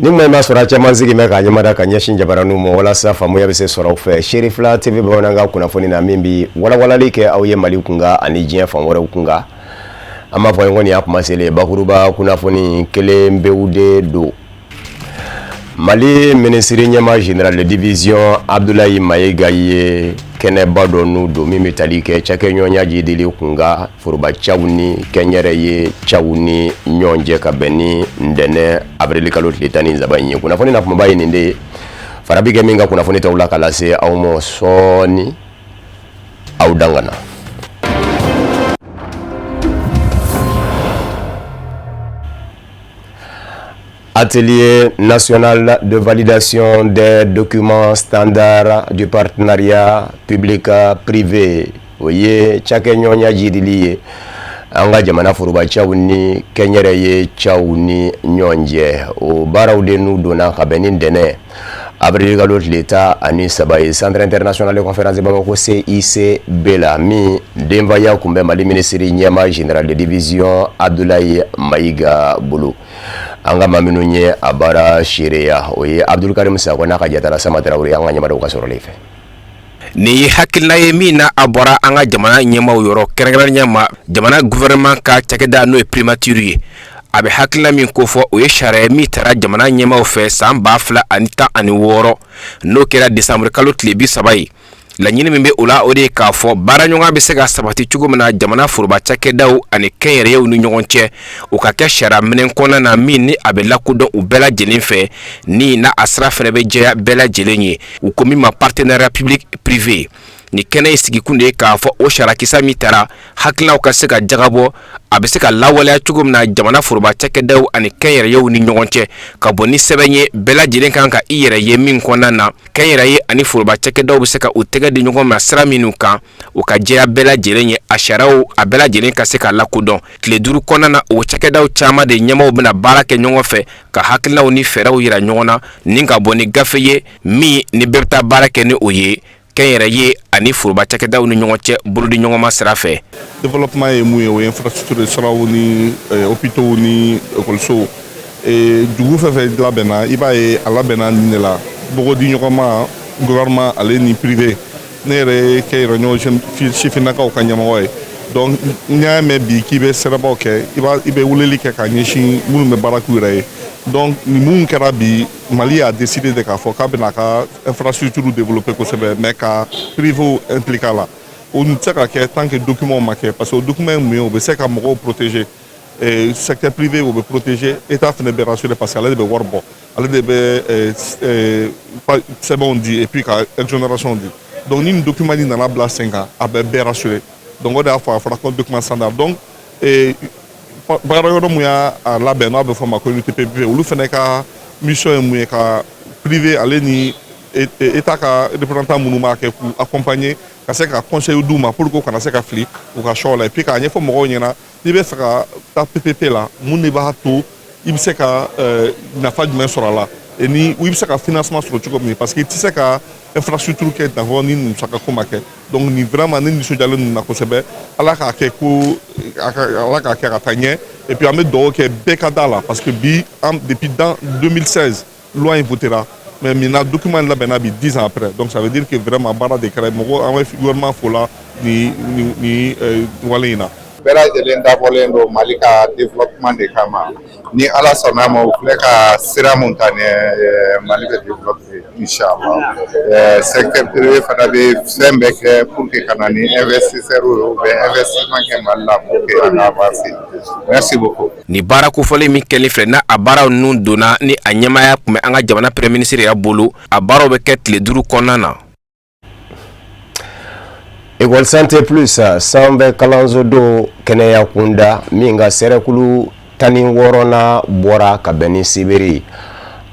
Ni ma b'a sɔrɔ caman sigi bɛ ka ɲɛmada ka ɲɛsin jabaraninw ma walasa faamuya bɛ se sɔrɔ aw fɛ Serifila TV bamanankan kunnafoni na min bɛ walawalali kɛ aw ye Mali kunkan ani diɲɛ fan wɛrɛw kunkan. An b'a fɔ kɔni y'a kuma selen bakuruba kunnafoni kelen pewu de don. Mali minisiri ɲɛmaa général de division Abdoulaye Mayiga ye kɛnɛba dɔ n'u don min bɛ tali kɛ cakɛɲɔgɔnya jidili kunkan forobacaw ni kɛnyɛrɛye caw ni ɲɔgɔn cɛ ka bɛn ni ntɛnɛn avril kalo tile 13 in ye. Kunnafoni na kumaba ye nin de ye, fara bi kɛ min ka kunnafoni tɔw la ka lase aw ma sɔɔni. Aw dangana. Atelier national de validation des documents standards du partenariat public-privé o ye cakɛɲɔgɔnya jidili ye an ka jamana forobacaw ni kɛnyɛrɛye caw ni ɲɔgɔn cɛ. O baaraw de n'u donna ka bɛn ni ntɛnɛn avril kalo tile 13 ye Centre international de conférence de Bamako CICB la, min denfaya tun bɛ Mali minisiri ɲɛmaa général de division Abdoulaye Mayiga bolo. An ka maa minnu ye a baara seereya, o ye Abdul Karim Sakɔ n'a ka jatala Sama Tarawele, an ka ɲɛmadaw ka sɔrɔlen fɛ. Nin ye hakilina ye min na a bɔra an ka jamana ɲɛmaaw yɔrɔ, kɛrɛnkɛrɛnnenya ma jamana gouvernement ka cakɛda n'o ye primature ye. A bɛ hakilina min kofɔ, o ye sariya min tara jamana ɲɛmaaw fɛ san 2016, n'o kɛra décembre kalo tile 30 ye. Laɲini min bɛ o la, o de ye k'a fɔ baaraɲɔgɔnya bɛ se ka sabati cogo min na jamana foroba cakɛdaw ani kɛnyɛrɛyew ni ɲɔgɔn cɛ, o ka kɛ sariya minɛn kɔnɔna na min ni a bɛ lakodɔn u bɛɛ lajɛlen fɛ, ni n'a a sira fana bɛ jɛya bɛɛ lajɛlen ye, u ko min ma partenariat public privé. Ni kɛnɛ in sigikun de ye k'a fɔ o sariyakisɛ min tara, hakilinaw ka se ka jagabɔ, a bɛ se ka lawaleya cogo min na jamana foroba cakɛdaw ani kɛnyɛrɛyew ni ɲɔgɔn cɛ, ka bɔ ni sɛbɛn ye bɛɛ lajɛlen kan ka i yɛrɛ ye min kɔnɔna na, kɛnyɛrɛye ani foroba cakɛdaw bɛ se ka u tɛgɛ di ɲɔgɔn ma sira minnu kan, o ka jɛya bɛɛ lajɛlen ye, a sariyaw a bɛɛ lajɛlen ka se ka lakodɔn. Tile 5 kɔnɔna na, o cakɛdaw caman de ɲɛmaaw bɛna baara kɛ ɲɔgɔn fɛ ka hakilinaw ni fɛɛrɛw yira ɲɔgɔn na, ni ka bɔ ni gafe ye min ni bɛɛ bɛ taa baara kɛ ni o ye kɛnyɛrɛye ani foroba cakɛdaw ni ɲɔgɔn cɛ bolodiɲɔgɔnma sira fɛ. Développement ye mun ye? O ye infrastructure de siraw ni hôpitaux ni ekɔlisow. Dugu fɛn fɛn labɛnna, i b'a ye a labɛnna nin de la, bolodiɲɔgɔnma gouvernement ale ni privé. Ne yɛrɛ ye kɛ yɛrɛ ɲɔgɔn sifinnakaw ka ɲɛmɔgɔ ye. Donc n'i y'a mɛn bi k'i bɛ sirabaw kɛ, i bɛ weleli kɛ ka ɲɛsin minnu bɛ baara k'u yɛrɛ ye. Donc nin mun kɛra bi, Mali y'a décidé de k'a fɔ k'a bɛna a ka infrastructure développer kosɛbɛ, mais ka privé impliquer a la. O tɛ se ka kɛ tant que document ma kɛ, parce que o document ye mun ye? O bɛ se ka mɔgɔw protéger, secteur privé o bɛ protéger, état fana bɛ rassurer, parce que ale de bɛ wari bɔ, ale de bɛ sɛbɛnw di et puis ka exonération di. Donc ni nin document nin nana bila sen kan, a bɛ bɛɛ rassurer. Donc o de y'a fɔ a fɔra ko document standard. Donc baara yɔrɔ mun y'a labɛn, n'a bɛ fɔ o ma ko UTPP, olu fana ka mission ye mun ye? Ka privé ale ni état ka représentant minnu b'a kɛ, k'u accompagner, ka se ka conseil d'u ma pour que u kana se ka fili u ka choix la, et puis k'a ɲɛfɔ mɔgɔw ɲɛna, n'i bɛ fɛ ka taa PPP la, mun de b'a to i bɛ se ka nafa jumɛn sɔrɔ a la, et ni i bɛ se ka financement sɔrɔ cogo min, parce que i tɛ se ka infrastructure kɛ d'abord ni musaka ko ma kɛ. Donc nin vraiment, ne nisɔndiyalen don na kosɛbɛ. Ala k'a kɛ ko Ala k'a kɛ ka taa ɲɛ. Et puis an bɛ dugawu kɛ bɛɛ ka da la, parce que bi an depuis dans 2016 loi in votera, mais maintenant document in labɛnna bi 10 ans après. Donc ça veut dire que vraiment baara de kɛra. Mɔgɔ, an bɛ gouvernement fo la ni wale in na. Bɛɛ lajɛlen dabɔlen don Mali ka développement de kama. Ni Ala sɔnna ma, u filɛ ka sira mun ta nin ye, Mali bɛ développer inchallah. Secteur privé fana bɛ fɛn bɛɛ kɛ pour que ka na ni investisseurs ye, u bɛ investissement kɛ Mali la pour que an ka avancer. Merci beaucoup. Ni baara kofɔlen min kɛlen filɛ, n'a a baaraw ninnu donna ni a ɲɛmaaya tun bɛ an ka jamana premier ministre yɛrɛ bolo, a baaraw bɛ kɛ tile 5 kɔnɔna na. École Santé Plus sanfɛ kalanso do kɛnɛya kunda min ka sɛrɛkulu 16nan bɔra ka bɛn ni sibiri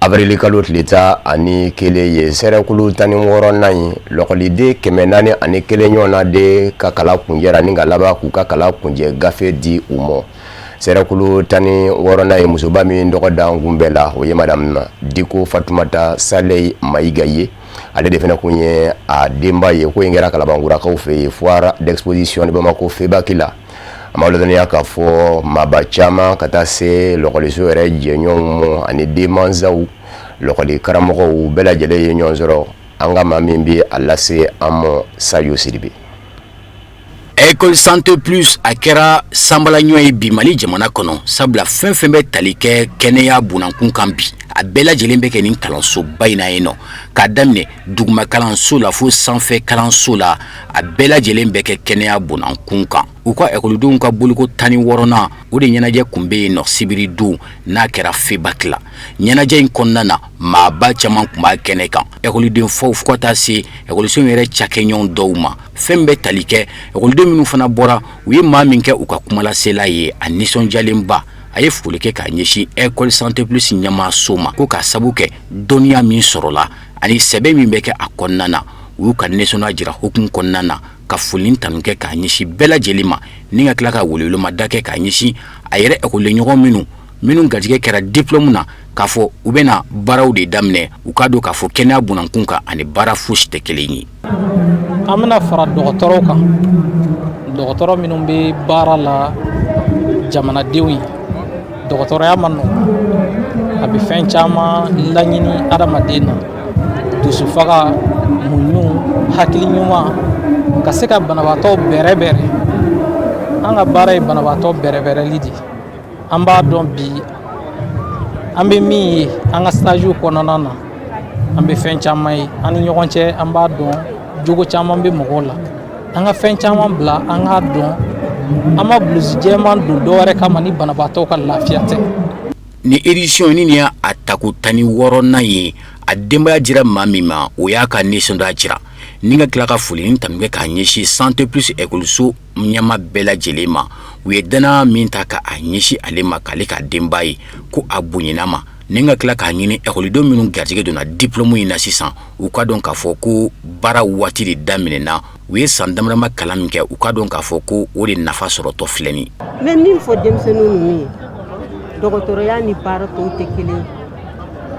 avril kalo tile 11 ye. Sɛrɛkulu 16nan in, lɔkɔliden 401 ɲɔgɔn na de ka kalan kunjɛra ni ka laban k'u ka kalan kunjɛ gafe di u ma. Sɛrɛkulu 16nan ye, musoba min tɔgɔ dan kun bɛɛ la, o ye madame Diko Fatumata Saleh Mayiga ye. Ale de fana kun ye a denba ye. Ko in kɛra Kalabankurakaw fɛ yen, foire d'exposition de Bamako FEBAK la. An b'a ladɔnniya k'a fɔ maaba caman ka taa se lɔkɔliso yɛrɛ jɛɲɔgɔnw ma ani denmansaw. Lɔkɔli karamɔgɔw bɛɛ lajɛlen ye ɲɔgɔn sɔrɔ. An ka maa min bɛ a lase an ma, Sajo Sidibe. École Santé Plus, a kɛra sanbalaɲɔ ye bi Mali jamana kɔnɔ, sabula fɛn fɛn bɛ tali kɛ kɛnɛya bunankun kan bi, a bɛɛ lajɛlen bɛ kɛ nin kalansoba in na yen nɔ. K'a daminɛ duguma kalanso la fo sanfɛ kalanso la, a bɛɛ lajɛlen bɛ kɛ kɛnɛya bunankun kan. U ka ekɔlidenw ka boliko 16nan, o de ɲɛnajɛ kun bɛ yen nɔ sibiri don n'a kɛra FEBAC la. Ɲɛnajɛ in kɔnɔna na, maaba caman tun b'a kɛnɛ kan, ekɔliden faw fo ka taa se ekɔliso yɛrɛ cakɛɲɔgɔn dɔw ma. Fɛn bɛ tali kɛ ekɔliden minnu fana bɔra, u ye maa min kɛ u ka kumalasela ye, a nisɔndiyalenba, a ye foli kɛ k'a ɲɛsin École Santé Plus ɲɛmaaso ma, ko k'a sabu kɛ dɔnniya min sɔrɔla ani sɛbɛn min bɛ kɛ a kɔnɔna na. U y'u ka nisɔndiya jira hukumu kɔnɔna na, ka foli tanu kɛ k'a ɲɛsin bɛɛ lajɛlen ma, ni ka tila ka welewelema kɛ k'a ɲɛsin a yɛrɛ ekɔliden ɲɔgɔn minnu garijɛgɛ kɛra diplôme na, k'a fɔ u bɛna baaraw de daminɛ. U k'a dɔn k'a fɔ kɛnɛya bunankun kan ani baara fosi tɛ kelen ye. An bɛna fara dɔgɔtɔrɔw kan, dɔgɔtɔrɔ minnu bɛ baara la jamanadenw ye. Dɔgɔtɔrɔya ma nɔgɔn, a bɛ fɛn caman laɲini adamaden na: dusufaga, muɲu, hakili ɲuman, ka se ka banabaatɔ bɛrɛbɛrɛ. An ka baara ye banabaatɔ bɛrɛbɛrɛli de ye. An b'a dɔn bi, an bɛ min ye an ka stagew kɔnɔna na, an bɛ fɛn caman ye an ni ɲɔgɔn cɛ. An b'a dɔn jogo caman bɛ mɔgɔw la. An ka fɛn caman bila, an k'a dɔn an ma blouse jɛman don dɔwɛrɛ kama ni banabaatɔw ka lafiya tɛ. Ni édition ni y'a a tako 16nan ye. A denbaya jira maa min ma, o y'a ka nisɔndiya jira ni ka tila ka foli ni tanu kɛ k'a ɲɛsin Santé Plus ekɔliso ɲɛma bɛɛ lajɛlen ma. U ye danaya min ta ka a ɲɛsin ale ma, k'ale ka denba ye, ko a bonyana ma, ni ka tila k'a ɲini ekɔlidenw minnu garijɛgɛ donna diplôme in na sisan, u ka dɔn k'a fɔ ko baara waati de daminɛna. U ye san damadama kalan min kɛ, u ka dɔn k'a fɔ ko o de nafa sɔrɔtɔ filɛ nin. N bɛ min fɔ denmisɛnnin ninnu ye, dɔgɔtɔrɔya ni baara tɔw tɛ kelen ye.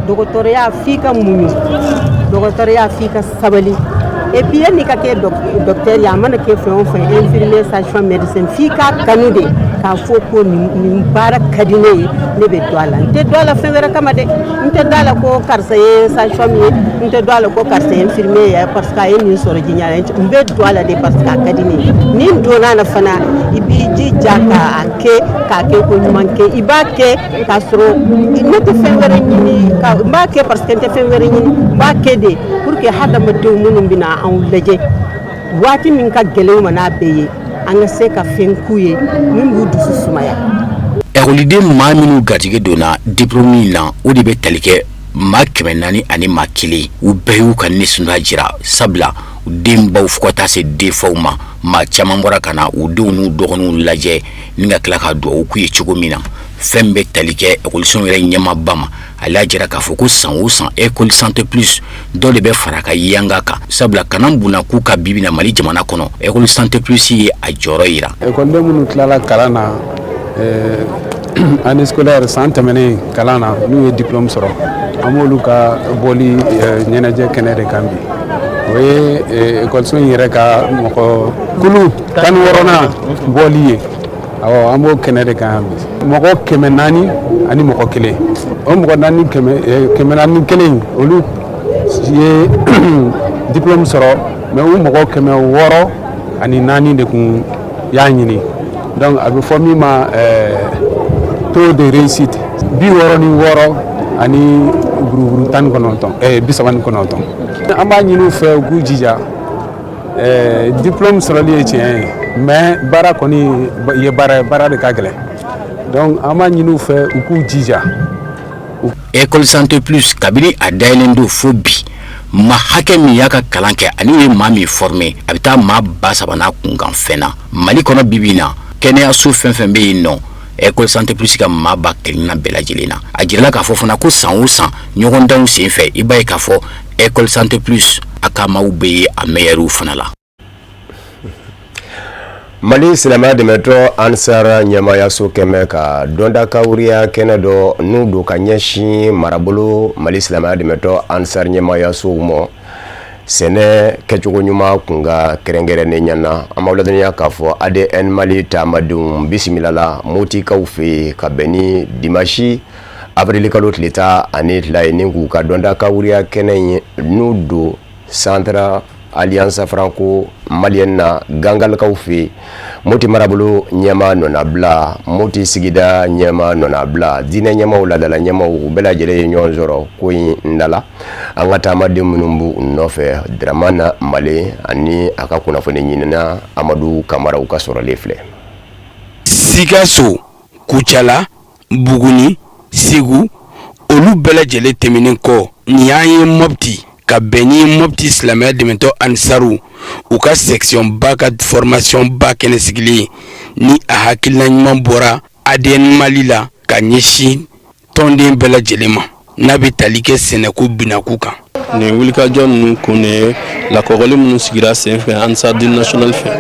Dɔgɔtɔrɔya, f'i ka muɲu. Dɔgɔtɔrɔya, f'i ka sabali. Et puis yanni ka kɛ docteur ye, a mana kɛ fɛn o fɛn, infirmier, sage-femme, médecin, f'i k'a kanu de, k'a fɔ ko nin baara ka di ne ye, ne bɛ don a la. N tɛ don a la fɛn wɛrɛ kama dɛ. N tɛ don a la ko karisa ye sage-femme ye, n tɛ don a la ko karisa ye infirmier ye parce que a ye nin sɔrɔ diɲɛ la. N bɛ don a la de parce que a ka di ne ye. Ni n donna a la fana, i b'i jija k'a kɛ, k'a kɛ ko ɲuman kɛ. I b'a kɛ k'a sɔrɔ ne tɛ fɛn wɛrɛ ɲini ka n b'a kɛ parce que n tɛ fɛn wɛrɛ ɲini. N b'a kɛ de pour que hadamadenw minnu bɛna anw lajɛ waati min ka gɛlɛn u ma, n'a bɛɛ ye, an ka se ka fɛn k'u ye min b'u dusu sumaya. Ekɔliden maa minnu garijɛgɛ donna diplôme in na, o de bɛ tali kɛ maa 400 ani maa kelen. U bɛɛ y'u ka nisɔndiya jira, sabula denbaw fo ka taa se denfaw ma, maa caman bɔra ka na u denw n'u dɔgɔninw lajɛ, ni ka tila ka dugawu k'u ye cogo min na. Fɛn bɛ tali kɛ ekɔliso yɛrɛ ɲɛmaaba ma, ale y'a jira k'a fɔ ko san o san, École Santé Plus dɔ de bɛ fara ka yanga kan, sabula kana bunna k'u ka bibi na Mali jamana kɔnɔ, École Santé Plus ye a jɔyɔrɔ yira. Ekɔliden minnu tilala kalan na année scolaire san tɛmɛnen kalan na, n'u ye diplôme sɔrɔ, an b'olu ka bɔli ɲɛnajɛ kɛnɛ de kan bi. O ye ekɔliso in yɛrɛ ka mɔgɔ kulu 16nan bɔli ye. Awɔ, an b'o kɛnɛ de kan bi. Mɔgɔ 400 ani mɔgɔ kelen, o mɔgɔ naani 401, olu ye diplôme sɔrɔ, mais u mɔgɔ 604 de kun y'a ɲini. Donc a bɛ fɔ min ma taux de réussite, 66 ani buruburu 19, 39. An b'a ɲini u fɛ, u k'u jija. Diplôme sɔrɔli ye tiɲɛ ye, mais baara kɔni ye baara ye, baara de ka gɛlɛn. Donc an b'a ɲini u fɛ, u k'u jija. École Santé Plus, kabini a dayɛlɛn don fo bi, ma hakɛ min y'a ka kalan kɛ ani ye maa min formé, a bɛ taa maa 3000 n'a kunkan fɛn na Mali kɔnɔ. Bibi in na, kɛnɛyaso fɛn fɛn bɛ yen nɔ, École Santé Plus ka maa ba kelenna bɛɛ lajɛlen na. A jirala k'a fɔ fana ko san o san, ɲɔgɔndanw sen fɛ, i b'a ye k'a fɔ École Santé Plus a ka maaw bɛ ye a meilleurw fana la. Mali silamɛya dɛmɛtɔ Ansar ɲɛmayaso kɛmɛ ka dɔndakawuriya kɛnɛ dɔ n'u don ka ɲɛsin marabolo Mali silamɛya dɛmɛtɔ Ansar ɲɛmayasow ma, sɛnɛ kɛcogo ɲuman kun ka kɛrɛnkɛrɛnnen ɲana. An b'aw ladɔnniya k'a fɔ ADN Mali taamadenw bisimila la Motikaw fɛ yen ka bɛn ni dimanche. Avril kalo tile 12 ye, ni k'u ka dɔnta kawuriya kɛnɛ in n'u don Centre Alliance Franco Malienne na Gangalikaw fɛ yen. Moti marabolo ɲɛmaa nɔnabila, Moti sigida ɲɛmaa nɔnabila, diinɛ ɲɛmaw, laadala ɲɛmaw, u bɛɛ lajɛlen ye ɲɔgɔn sɔrɔ ko in da la. An ka taamaden minnu b'u nɔfɛ, Dramane Male ani a ka kunnafoni ɲinina Amadu Kamara, u ka sɔrɔlen filɛ. Sikaso, Kucala, Buguni, Segu, olu bɛɛ lajɛlen tɛmɛnen kɔ, nin y'an ye Mɔpti, ka bɛn ni Mɔpti silamɛya dɛmɛtɔ Ansaru u ka section ba ka formation ba kɛnɛ sigilen, ni a hakilina ɲuman bɔra ADN Mali la ka ɲɛsin tɔnden bɛɛ lajɛlen ma, n'a bɛ tali kɛ sɛnɛko binaku kan. Nin wulikajɔ ninnu kun de ye lakɔgɔli minnu sigira sen fɛ Ansardine national fɛ,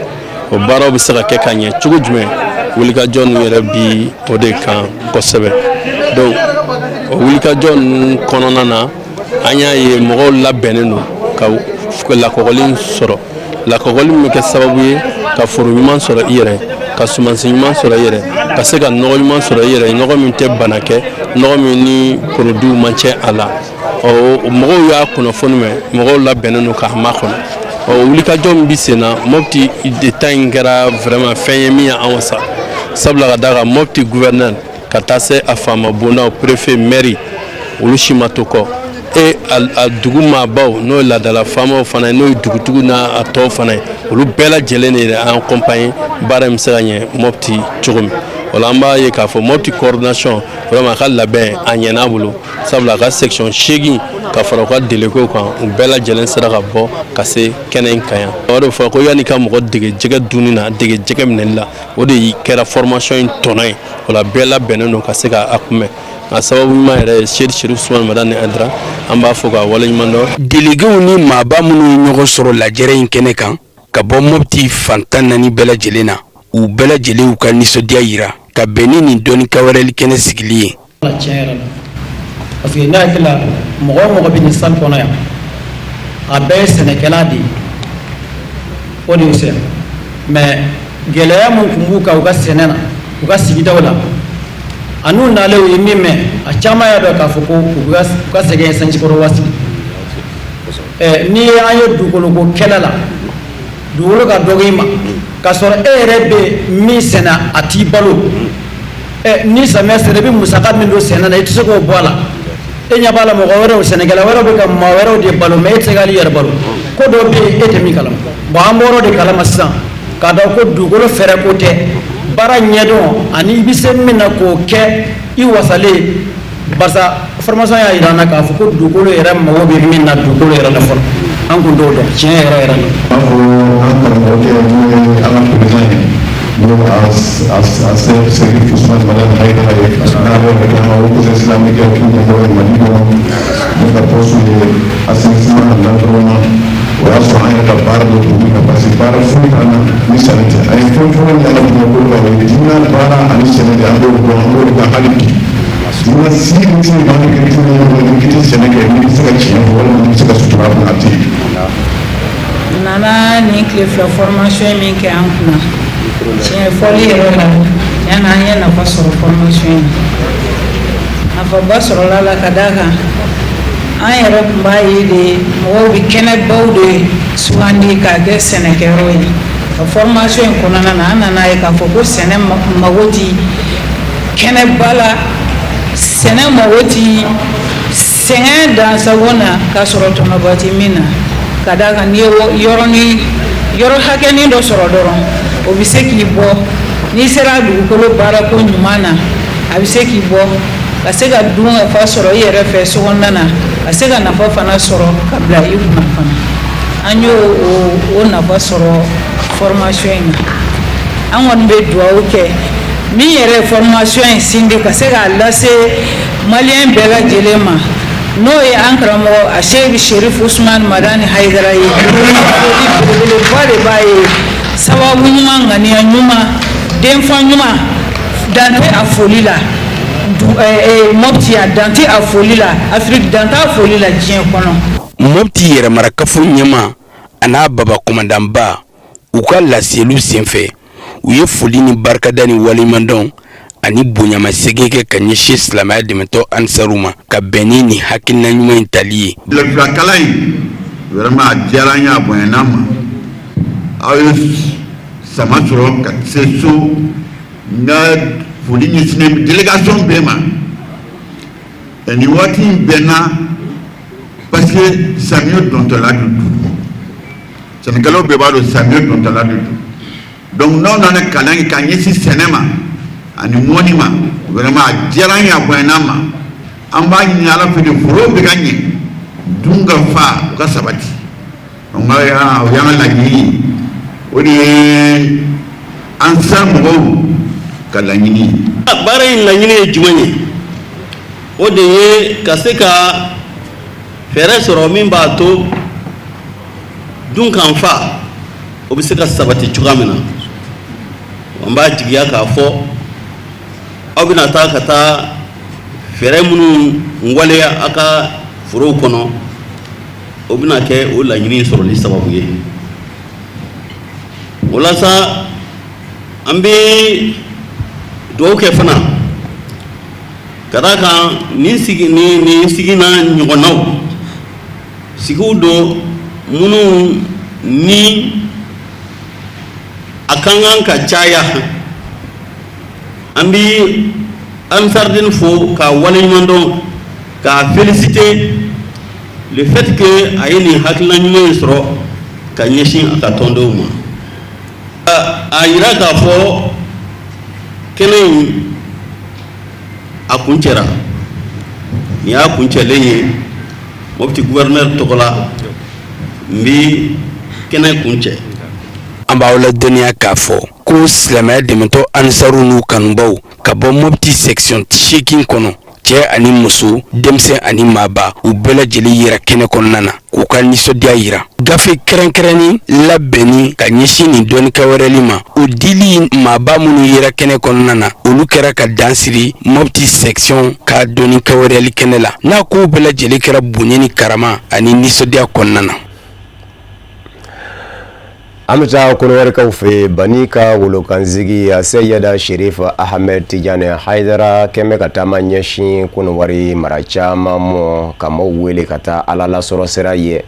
o baaraw bɛ se ka kɛ ka ɲɛ cogo jumɛn. Wulikajɔ ninnu yɛrɛ bi o de kan kosɛbɛ. Donc o wulikajɔ ninnu kɔnɔna na, an y'a ye mɔgɔw labɛnnen don ka lakɔgɔli sɔrɔ, lakɔgɔli min bɛ kɛ sababu ye ka foro ɲuman sɔrɔ i yɛrɛ, ka sumansi ɲuman sɔrɔ i yɛrɛ, ka se ka nɔgɔ ɲuman sɔrɔ i yɛrɛ, nɔgɔ min tɛ bana kɛ, nɔgɔ min ni produit man cɛ a la. Ɔ, mɔgɔw y'a kunnafoni mɛn, mɔgɔw labɛnnen don k'a makɔnɔ. Ɔ, wulikajɔ min bɛ sen na Mopti de ta in kɛra vraiment fɛn ye min y'an wasa, sabula ka d'a kan Mopti gouverneur ka taa se a faama bondaw, préfet, maire, olu si ma to kɔ. E a dugu maabaw, n'o ye laadala faamaw fana ye, n'o ye dugutigiw n'a a tɔw fana ye, olu bɛɛ lajɛlen de ye an accompagner baara in bɛ se ka ɲɛ Mopti cogo min. O la, an b'a ye k'a fɔ Mopti coordination vraiment a ka labɛn a ɲɛna a bolo, sabula a ka section 8 ka fara u ka délégués kan, u bɛɛ lajɛlen sera ka bɔ ka se kɛnɛ in kan yan. O de fɔ ko yanni ka mɔgɔ dege jɛgɛ dunni na, dege jɛgɛ minɛli la, o de kɛra formation in tɔnɔ ye. O la, bɛɛ labɛnnen don ka se ka a kunbɛn. A sababu ɲuman yɛrɛ ye Seyidi Cherif Ousmane Madani Haidara, an b'a fɔ k'a waleɲuman dɔn. Délégués ni maaba minnu ye ɲɔgɔn sɔrɔ lajɛrɛ in kɛnɛ kan ka bɔ Mopti fan 14 bɛɛ lajɛlen na, u bɛɛ lajɛlen y'u ka nisɔndiya yira ka bɛn ni nin dɔnni kawɛrɛli kɛnɛ sigili ye. Tiɲɛ yɛrɛ la, parce que ne hakili la, mɔgɔ o mɔgɔ bɛ nin salle kɔnɔ yan, a bɛɛ ye sɛnɛkɛla de ye. O de y'u sɛgɛn, mais gɛlɛya mun tun b'u kan u ka sɛnɛ na, u ka sigidaw la, a n'u nalen u ye min mɛn, a caman y'a dɔn k'a fɔ ko u ka sɛgɛn ye sanjikɔrɔ waati. Ɛ, n'i ye an ye dugukoloko kɛlɛ la, dugukolo ka dɔgɔ i ma k'a sɔrɔ e yɛrɛ bɛ min sɛnɛ, a t'i balo. Ɛ, ni samiya sera, i bɛ musaka min don sɛnɛ na, i tɛ se k'o bɔ a la. E ɲɛ b'a la, mɔgɔ wɛrɛw, sɛnɛkɛla wɛrɛw bɛ ka maa wɛrɛw de balo, mais e tɛ se k'ale yɛrɛ balo. Ko dɔ bɛ yen, e tɛ min kalama. Bon, an bɔra o de kalama sisan k'a dɔn ko dugukolo fɛɛrɛ ko tɛ, baara ɲɛdɔn ani i bɛ se min na k'o kɛ i wasalen, barisa formation y'a jira an na k'a fɔ ko dugukolo yɛrɛ mago bɛ min na dugukolo yɛrɛ la fɔlɔ, an kun t'o dɔn tiɲɛ yɛrɛ yɛrɛ la. B'a fɔ an karamɔgɔkɛ, n'o ye an ka président ye, n'o a Cherif Ousmane Madani Haidara ye, n'ale yɛrɛ kɛ an ka haut conseil islamique ɲɛmɔgɔ ye Mali kɔnɔ, ne ka poste ye assainissement et l'environnement. O y'a sɔrɔ an yɛrɛ ka baara dɔ tun bɛ kan, parce que baara foyi t'an na ni sɛnɛ tɛ. An ye fɛn fɔlɔ min ala dugukolo kan, o ye diinɛ baara ani sɛnɛ de. An b'o dɔn, an b'o de kan hali bi. Diinɛ si ni se k'an kɛ diinɛ ɲɛmɔgɔ ni k'i tɛ sɛnɛ kɛ, n'i bɛ se ka tiɲɛ fɔ walima n'i bɛ se ka sutura kɔnɔ, a tɛ yen. Nana nin tile 2 formation min kɛ an kunna, tiɲɛ fɔli yɛrɛ la, tiɲɛ na, an ye nafa sɔrɔ formation in na. Nafaba sɔrɔla la, ka d'a kan an yɛrɛ tun b'a ye de, mɔgɔw bɛ kɛnɛbaw de sugandi k'a kɛ sɛnɛkɛyɔrɔ ye. Ka formation in kɔnɔna na, an nana ye k'a fɔ ko sɛnɛ mago ti kɛnɛba la, sɛnɛ mago ti sɛgɛn dansago na k'a sɔrɔ tɔnɔba ti min na, ka d'a kan n'i ye yɔrɔnin yɔrɔ hakɛnin dɔ sɔrɔ dɔrɔn, o bɛ se k'i bɔ. N'i sera dugukolo baarako ɲuman na, a bɛ se k'i bɔ ka se ka dun ka fa sɔrɔ i yɛrɛ fɛ so kɔnɔna na, ka se ka nafa fana sɔrɔ ka bila i kunna fana. An y'o o nafa sɔrɔ formation in na. An kɔni bɛ dugawu kɛ min yɛrɛ ye formation in sindi ka se k'a lase maliyɛn bɛɛ lajɛlen ma, n'o ye an karamɔgɔ a Seyidu Cherif Ousmane Madani Haidara ye. Foli belebeleba de b'a ye. Sababu ɲuman, ŋaniya ɲuman, denfa ɲuman, dan tɛ a foli la Mopti, a dan tɛ a foli la Afiriki, dan t'a foli la diɲɛ kɔnɔ. Mopti yɛrɛmarakafo ɲɛmaa a n'a baba kɔmandanba, u ka laseliw senfɛ, u ye foli ni barikada ni waleɲumandɔn Ani bonyamasegin kɛ ka ɲɛsin silamɛya dɛmɛtɔn Ansaru ma ka bɛn ni nin hakilina ɲuman in tali ye. Lafiyakalan in vraiment a diyara an ye, a bonyana an ma. Aw ye sama sɔrɔ ka se so. N ka foli ɲɛsinnen bɛ délégation bɛɛ ma. Nin waati in bɛnna parce que samiyɛ dontɔla de don. Sɛnɛkɛlaw bɛɛ b'a dɔn samiyɛ dontɔla de don. Donc n'aw nana kalan kɛ ka ɲɛsin sɛnɛ ma ani mɔni ma, vraiment a diyara an ye, a bonyana an ma. An b'a ɲini Ala fɛ de, foro bɛ ka ɲɛ, dun ka fa, o ka sabati. Donc o y'an ka laɲini ye, o de ye Ansar mɔgɔw ka laɲini ye. Baara in laɲini ye jumɛn ye? O de ye ka se ka fɛɛrɛ sɔrɔ min b'a to dunkafa o bɛ se ka sabati cogoya min na. An b'a jigiya k'a fɔ aw bɛna taa ka taa fɛɛrɛ minnu waleya aw ka forow kɔnɔ, o bɛna kɛ o laɲini sɔrɔli sababu ye. O la sa, an bɛ dugawu kɛ fana ka d'a kan nin sigi nin sigi n'a ɲɔgɔnnaw sigiw don minnu ni a ka kan ka caya. An bɛ Ansardine fo k'a waleɲuman dɔn, k'a féliciter le fait que a ye nin hakilina ɲuman in sɔrɔ ka ɲɛsin a ka tɔndenw ma. A yira k'a fɔ kɛnɛ in a kuncɛra. Nin y'a kuncɛlen ye. Mopti gouverneur tɔgɔ la, n bɛ kɛnɛ kuncɛ. An b'aw ladɔnniya k'a fɔ ko silamɛya dɛmɛtɔn Ansaru n'u kanubaw ka bɔ Mopti section 8 kɔnɔ, cɛ ani muso, denmisɛn ani maaba, u bɛɛ lajɛlen yera kɛnɛ kɔnɔna na k'u ka nisɔndiya yira. Gafe kɛrɛnkɛrɛnnin labɛnni ka ɲɛsin nin dɔnnikɛwɛrɛli ma, o dili maaba minnu yera kɛnɛ kɔnɔna na, olu kɛra ka dan siri Mopti section ka dɔnnikɛwɛrɛli kɛnɛ la n'a kow bɛɛ lajɛlen kɛra bonya ni karama ani nisɔndiya kɔnɔna na. An bɛ taa Kɔnɔwarikaw fɛ. Bani ka wolokansigi a Seyida Sherif Ahmed Tijani Hayidara kɛmɛ ka taama ɲɛsin Kɔnɔwari mara caman mɔ ka maaw wele ka taa Ala lasɔrɔ sira ye,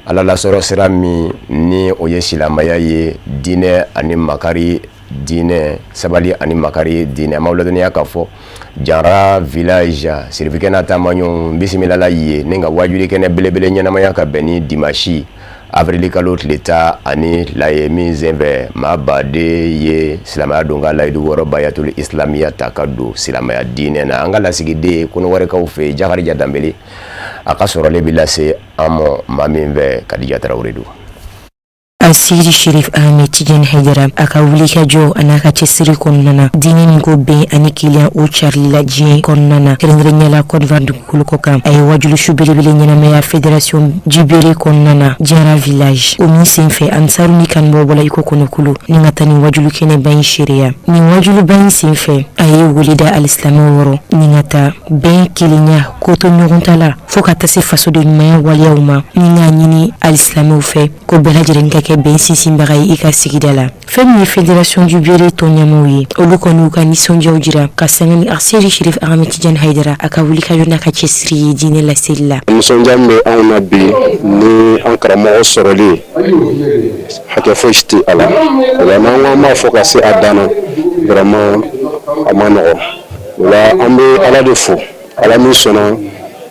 Ala lasɔrɔ sira min ni o ye silamɛya ye, diinɛ ani makari diinɛ, sabali ani makari diinɛ. An b'aw ladɔnniya k'a fɔ Jara village sirifikɛ n'a taamaɲɔgɔnw bisimilala ye ni ka wajuli kɛnɛ belebele ɲɛnamaya ka bɛn ni dimanche avril kalo tile 12 ye, min senfɛ maa baden ye silamɛya don ka layidu wɔɔrɔ bayatul islamiya ta ka don silamɛya diinɛ na. An ka lasigiden Kɔnɔwarikaw fɛ, Jakarija Danbele, a ka sɔrɔlen bɛ lase an ma maa min fɛ, Kadija Tarawele don. Aseyidi Sherif Ahmed Tijani Hayidara, a ka wulikajɔ a n'a ka cɛsiri kɔnɔna na, diinɛ min ko bɛn ani kelenya, o carili la diɲɛ kɔnɔna na, kɛrɛnkɛrɛnnenya la Côte d'Ivoire dugukolo kɔ kan, a ye wajulisu belebele ɲɛnamaya Fédération du Béré kɔnɔna na, Jara village. O min senfɛ, Ansaru ni kanubaw bɔla iko kɔnɔkulu ni ka taa nin wajulu kɛnɛba in seereya. Nin wajuluba in senfɛ, a ye wele da alisilamɛw yɔrɔ ni ka taa bɛn, kelenya, ko to ɲɔgɔn ta la, fo ka taa se fasoden ɲumanya waleyaw ma, ni k'a ɲini alisilamɛw fɛ ko bɛɛ lajɛlen ka kɛ bɛn sinsinbaga ye i ka sigida la. Fɛn min ye Fédération du Béré tɔn ɲɛmaaw ye, olu kɔni y'u ka nisɔndiyaw jira ka sanga ni Aseyidi Sherif Ahmed Tijani Hayidara, a ka wulikajɔ n'a ka cɛsiri ye diinɛ laseli la. Nisɔndiya min bɛ anw na bi ni an karamɔgɔ sɔrɔli, hakɛ foyi si tɛ a la. O la, n'an ko an b'a fɔ ka se a dan na, vraiment a ma nɔgɔ. O la, an bɛ Ala de fo, Ala min sɔnna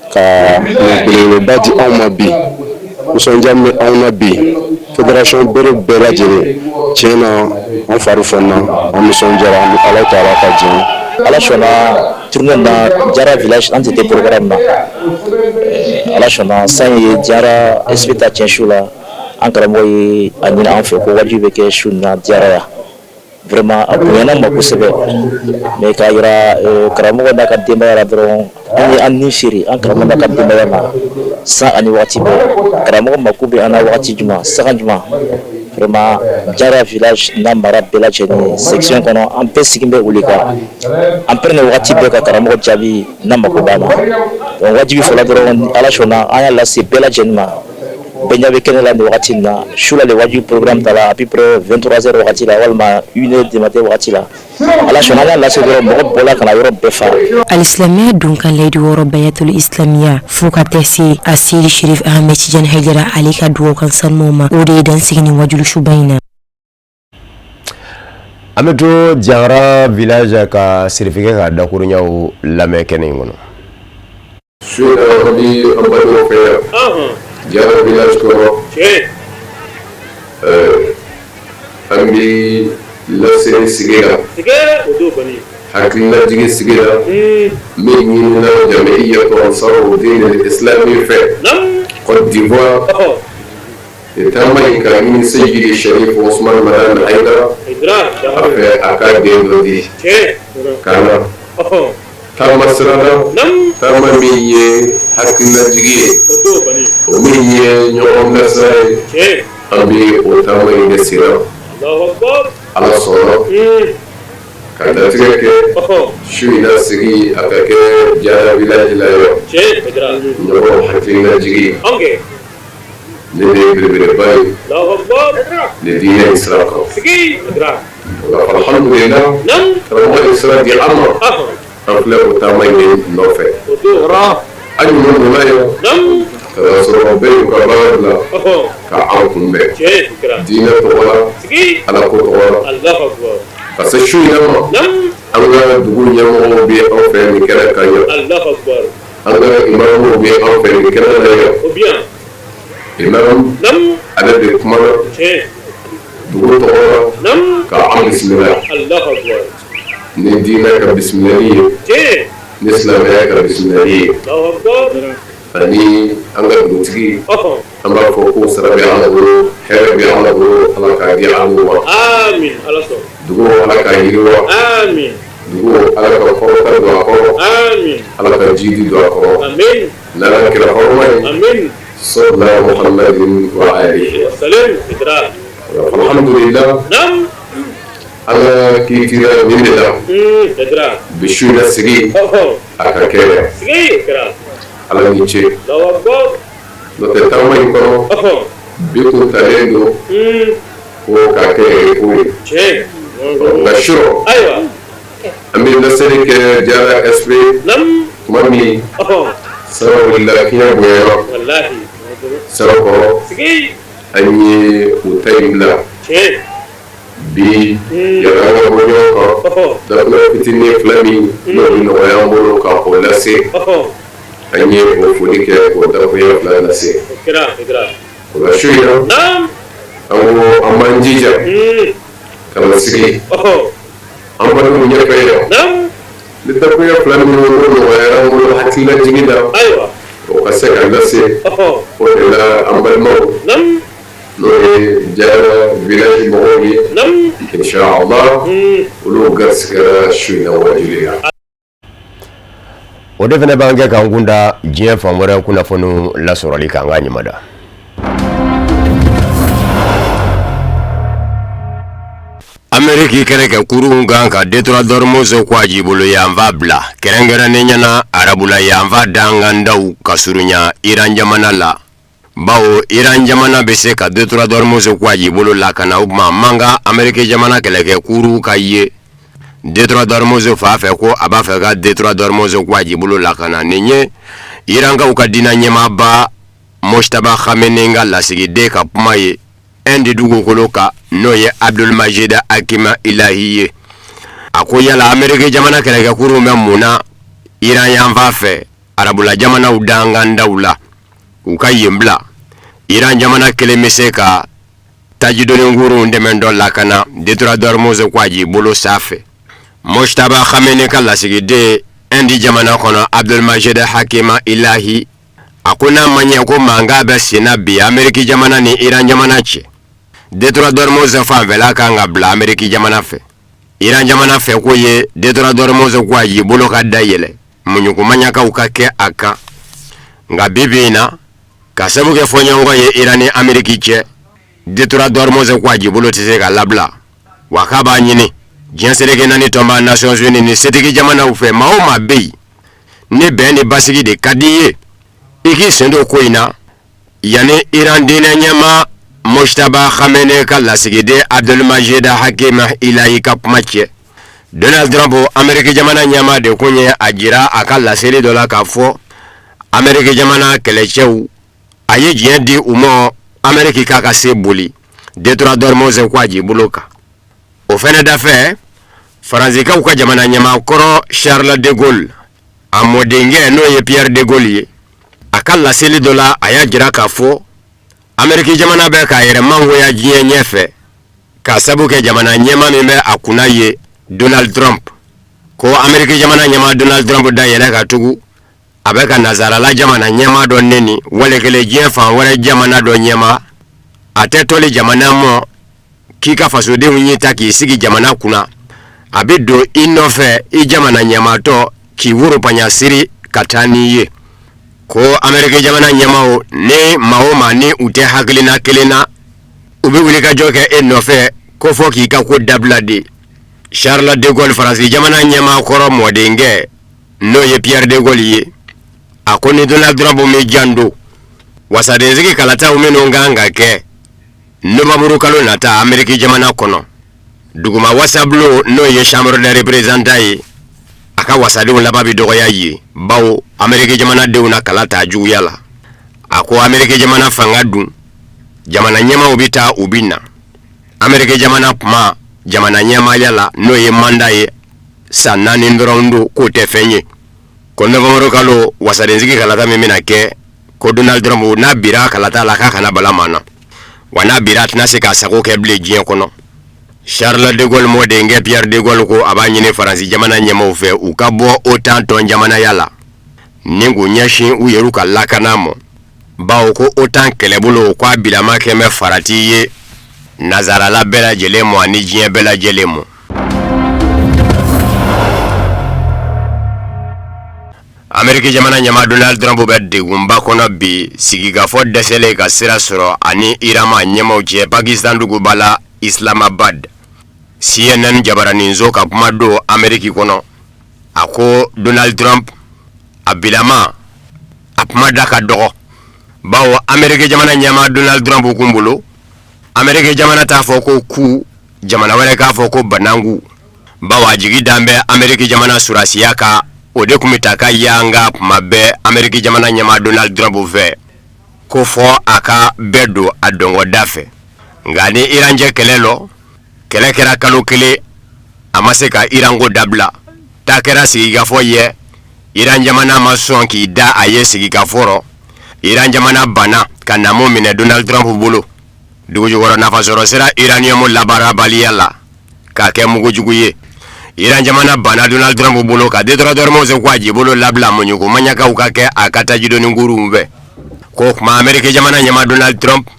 ka nin belebeleba di anw ma bi. Nisɔndiya min bɛ anw na bi, fédération Béré bɛɛ lajɛlen, tiɲɛ na, an fari fɔnna, an nisɔndiyara, an bɛ Ala taala ka diɲɛ. Ala sɔnna, tournée na Jara village, an tɛ programme na. Ala sɔnna, san ye Jara SP ta tiɲɛ su la, an karamɔgɔ ye a ɲini an fɛ ko wajibi bɛ kɛ su na Jara yan. Vraiment a bonyana ma kosɛbɛ, mais k'a yira karamɔgɔ n'a ka denbaya la dɔrɔn, an ye an ni feere an karamɔgɔ n'a ka denbaya ma san ani waati bɛɛ. Karamɔgɔ mako bɛ an na wagati jumɛn, saga jumɛn, vraiment Jara village n'a mara bɛɛ lajɛlen, section kɔnɔ, an bɛɛ sigi bɛ o de kan. An pɛrɛn wagati bɛɛ ka karamɔgɔ jaabi n'a mako b'an na. Donc wajibi fɔlɔ dɔrɔn, Ala sɔnna, an y'a lase bɛɛ lajɛlen ma. Bɛɛ ɲɛ bɛ kɛnɛ la nin wagati in na. Su la de wajibi programme ta la, à peu près 23 heures wagati la, walima 1 heure du matin wagati la. Ala sɔnna an y'a lase dɔrɔn mɔgɔ bɔla ka na yɔrɔ bɛɛ fa. Alisilamɛya dunkan layidu wɔɔrɔ bayatul islamiya fo ka taa se Aseyidi Sherif Ahmed Tijani Hayidara ale ka dugawu kan sanumaw ma, o de ye dan sigi nin wajulisuba in na. An bɛ to Jara village ka sirifikɛ ka dakurunɲɛw lamɛn kɛnɛ in kɔnɔ. Su in na an bɛ an balimaw fɛ yan Jara village kɔnɔ. An bɛ laseli sigi la, hakililajigin sigi la min ɲinina Jamiyatu Ansaru Dini Islami fɛ Côte d'Ivoire. Nin taama in ka ɲini Seyidi Sherif Ousmane Madani Haidara a fɛ a ka den dɔ di ka na taama sira la, taama min ye hakililajigi ye, o min ye ɲɔgɔn bilasira ye, an bɛ o taama in de sen na. Ala sɔnna ka latigɛ kɛ su in na sigi a ka kɛ Jara village la yan, ɲɔgɔn hakililajigi. Nin de ye belebeleba ye nin diinɛ in sira kan alhamdulillah karamɔgɔ ye sira di an ma an filɛ o taama in de nɔfɛ an ɲuman donna yan ka n'a sɔrɔ bɛɛ y'u ka baara bila ka an kunbɛn diinɛ tɔgɔ la ala ko tɔgɔ la ka se su in ma an ka dugu ɲɛmɔgɔw bɛ an fɛ nin kɛnɛ kan yan An ka imamuw bɛ an fɛ nin kɛnɛ na yan imam ale de kumana dugu tɔgɔ la ka an bisimila ni diinɛ ka bisimilali ye ni silamɛya ka bisimilali ye ani an ka dugutigi an b'a fɔ ko sara bɛ Ala bolo hɛrɛ bɛ Ala bolo Ala k'a di an ma dugu Ala k'a yiriwa dugu Ala ka kɔrɔta don a kɔrɔ Ala ka jiidi don a kɔrɔ n'Ala kira hɔrɔma ye sɔla Muhamadin wa alihi alhamdulillah an ka kiitira nin de la bi su in na sigi a ka kɛ yan Ala ni ce n'o tɛ taama in kɔnɔ bi kun talen don ko k'a kɛ ko ye nka surɔ an bɛ laseli kɛ Jara SP tuma min sira wulila fiɲɛ bonyana sira kɔrɔ an ye o ta in bila bi yanni an ka bɔ ɲɔgɔn kan dakuruɲɛ fitinin fila min n'o bɛ nɔgɔya an bolo ka o lase an ye o foli kɛ k'o dakuruɲɛ fila lase o la su in na an ko an b'an jija ka na sigi an balimaw ɲɛfɛ yan ni dakuruɲɛ fila minnu n'o nɔgɔyara an bolo hakililajigin na o ka se ka lase o de la an balimaw n'o ye Jara village mɔgɔw ye inshallah olu garisigɛra su in na waajuli la. O de fana b'an kɛ k'an kun da diɲɛ fan wɛrɛ kunnafoniw lasɔrɔli kan an ka ɲamada. Ameriki kɛlɛkɛ kurunw kan ka détroit d'Ormuz kɔgɔjibolo yanfan bila kɛrɛnkɛrɛnnenya na arabula yanfan dankandaw ka surunya Iran jamana la bawo Iran jamana bɛ se ka détroit d'Ormuz kɔgɔjibolo lakana o tuma man kan Ameriki jamana kɛlɛkɛ kurunw ka ye détroit d'Ormuz fan fɛ ko a b'a fɛ ka détroit d'Ormuz kɔgɔjibolo lakana nin ye Irankaw ka diinɛ ɲɛmaaba Mojtaba Khamenei ka lasigiden ka kuma ye Inde dugukolo kan n'o ye Abdul Majid Hakim Ilahi ye a ko yala Ameriki jamana kɛlɛkɛkurunw bɛ mun na Iran yanfan fɛ arabula jamanaw dankandaw la u ka yen bila Iran jamana kelen bɛ se ka tajidoni kurunw dɛmɛ dɔ lakana détroit d'Ormuz kɔgɔjibolo sanfɛ Mojtaba Khamenei ka lasigiden Inde jamana kɔnɔ Abdul Majid Hakim Ilahi a ko n'a ma ɲɛ ko mankan bɛ senna bi Ameriki jamana ni Iran jamana cɛ détroit d'Ormuz fanfɛla kan ka bila Ameriki jamana fɛ Iran jamana fɛ ko ye détroit d'Ormuz kɔgɔjibolo ka dayɛlɛ muɲukumaɲakaw ka kɛ a kan nka bi bi in na ka sabu kɛ fɔɲɔgɔnkɔ ye Iran ni Ameriki cɛ détroit d'Ormuz kɔgɔjibolo tɛ se ka labila wa k'a b'a ɲini diɲɛ seleke naani tɔnba Nations Unies ni setigi jamanaw fɛ maa o maa bɛ yen ni bɛn ni basigi de ka di i ye i k'i sen don ko in na yanni Iran diinɛ ɲɛmaa Mojtaba Khamenei ka lasigiden Abdul Majid Hakim Ilahi ka kuma cɛ. Donald Trump, Ameriki jamana ɲɛmaa de kun ye a jira a ka laseli dɔ la k'a fɔ Ameriki jamana kɛlɛcɛw, a ye diɲɛ di u ma Ameriki k'a ka se boli détroit d'Ormuz ko a jibolo kan. O fɛnɛ dafɛ, Faransikaw ka jamana ɲɛmaa kɔrɔ Charles de Gaulle, a mɔdenkɛ n'o ye Pierre de Gaulle ye, a ka laseli dɔ la, a y'a jira k'a fɔ Ameriki jamana bɛ k'a yɛrɛ mangoya diɲɛ ɲɛfɛ k'a sabu kɛ jamana ɲɛmaa min bɛ a kunna ye, Donald Trump. Ko Ameriki jamana ɲɛmaa Donald Trump da yɛlɛ ka tugu a bɛ ka nazarala jamana ɲɛmaa dɔ neni, wali kelen diɲɛ fan wɛrɛ jamana dɔ ɲɛmaa. A tɛ tɔli jamana mɔ k'i ka fasodenw ɲi ta k'i sigi jamana kunna, a bɛ don i nɔfɛ i jamana ɲɛmaatɔ k'i woropaɲa siri ka taa n'i ye. Ko Ameriki jamana ɲɛmaaw ni maa o maa ni u tɛ hakilina kelen na, u bɛ wulikajɔ kɛ e nɔfɛ ko fɔ k'i ka ko dabila de. Charles de Gaulle, Faransi jamana ɲɛmaa kɔrɔ mɔdenkɛ n'o ye Pierre de Gaulle ye, a ko ni Donald Trump m'i janto, wasadensigi kalataw minnu kan ka kɛ nowanburu kalo nata Ameriki jamana kɔnɔ, duguma wasabulon n'o ye Chambre des représentants ye, a ka wasadenw laban bɛ dɔgɔya ye, bawo Ameriki jamanadenw na kala ta juguya la. A ko Ameriki jamana fanga dun, jamana ɲɛmaaw bɛ taa, u bɛ na. Ameriki jamana kuma jamana ɲɛmaaya la, n'o ye mandat ye, san 4 dɔrɔn don, k'o tɛ fɛn ye. Ko nowanburu kalo wasadensigi kalata min bɛna kɛ, ko Donald Trump n'a bira kalata la, k'a kana bala maa na, wa n'a bira, a tɛna se k'a sago kɛ bilen diɲɛ kɔnɔ. Charles de Gaulle mɔdenkɛ Pierre de Gaulle ko a b'a ɲini Faransi jamana ɲɛmaaw fɛ, u ka bɔ OTAN tɔn jamanaya la ni k'u ɲɛsin u yɛrɛ ka lakana ma, bawo ko OTAN kɛlɛbolo ko a bilama kɛn bɛ farati ye nazarala bɛɛ lajɛlen ma ani diɲɛ bɛɛ lajɛlen ma. Ameriki jamana ɲɛmaa Donald Trump bɛ degunba kɔnɔ bi, sigikafɔ dɛsɛlen ka sira sɔrɔ ani Iran maa ɲɛmaaw cɛ Pakistan duguba la Islamabad. CNN jabaraninso ka kuma don Ameriki kɔnɔ, a ko Donald Trump a bilama a kuma da ka dɔgɔ, bawo Ameriki jamana ɲɛmaa Donald Trump kun bolo, Ameriki jamana t'a fɔ ko ku, jamana wɛrɛ k'a fɔ ko bananku, bawo a jigi dan bɛ Ameriki jamana surasiya kan. O de tun bɛ taa ka yanga kuma bɛɛ Ameriki jamana ɲɛmaa Donald Trump fɛ, ko fɔ a ka bɛɛ don a dɔngɔda fɛ. Nka ni Iran cɛ kɛlɛ lɔ, kɛlɛ kɛra kalo 1, a ma se ka Iran ko dabila. Ta kɛra sigikafɔ ye, Iran jamana ma sɔn k'i da a ye sigikafɔ rɔ. Iran jamana banna ka namu minɛ Donald Trump bolo dugujukɔrɔ nafasɔrɔ sira uranium labaarabaliya la k'a kɛ mugujugu ye. Iran jamana banna Donald Trump bolo ka détroit d'Ormuz ko a jibolo labila muɲuko maɲakaw ka kɛ a ka tajidoni kuruw fɛ. Ko kuma Ameriki jamana ɲɛmaa Donald Trump